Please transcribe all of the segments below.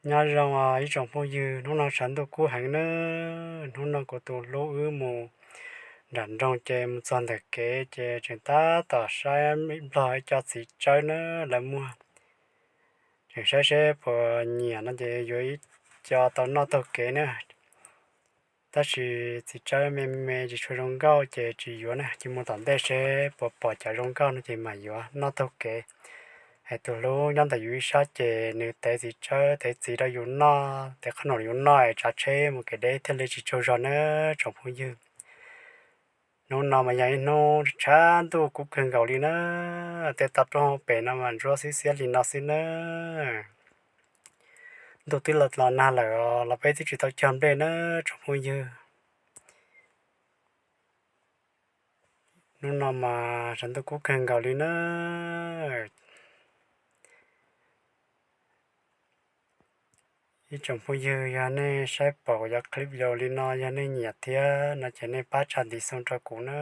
Nyob zoo ib tsoom phooj ywg, hnub no tshav ntuj kub heev nawb. Hnub no kuv tus hlub wb mus nram nroog ces mus txog ntawm kev ces tseem tab tom saib ib nplog ib co txiv tsawb na, lawv muag. Tseem saib seb puas nyiam no ces yuav ib co tau noj taug kev na. Tab sis txiv tsawb me me tsis tshua zoo nkauj ces tsis yuav na, cia mus tom ntej seb puas pom cov zoo nkauj no ces mam yuav noj taug kev. Hais tus hlub nyob ntawm yus ib sab ces nws tev txiv tsawb tev txiv rau yus noj, tev qhob noom yus noj es tsav tsheb mus kev deb thiaj li tsis tsaug zog na tsoom phooj ywg. Hnub no mas yog ib hnub tshav ntuj kub kawg nkaus li na, tej toj roob hauv pes no mas ntsuab xiab xiab li no xwb na. Ntuj twb los los nag lawm os, los peb twb tsis tau cog nplej na tsoom phooj ywg. Hnub no mas tshav ntuj kub kawg nkaus li na. Ib tsoom phooj ywg, yog nej saib pom kuv cov clip video li no yog nej nyiam thiab no ces nej pab tsa ntiv xoo rau kuv na,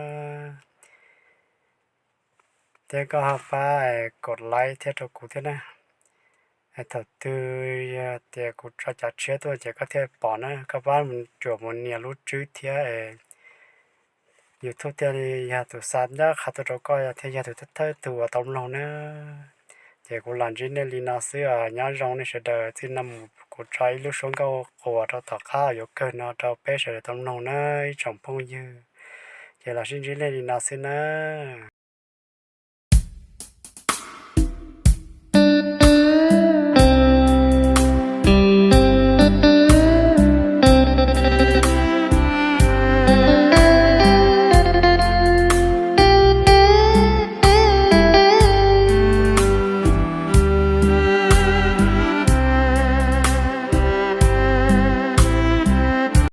thiab koj ho pab kom like thiab rau kuv thiab na. Thaum twg yog tias kuv tso cov tshiab tuaj ces koj thiaj pom na, koj pab mus cuam mus nias lub tswb thiab YouTube thiaj li yog tus xa ncaj qha tuaj rau koj thiab yog tus thawj tug uas tau mloog na. Ces kuv los ntsib nej li no xwb os, nyob zoo nej sawv daws, txij no mus kuv tso ib lub suab nkauj quas rau tom qab yuav kawg no rau peb sawv daws tau mloog na ib tsoom phooj ywg. Ces los sib ntsib nej li no xwb na.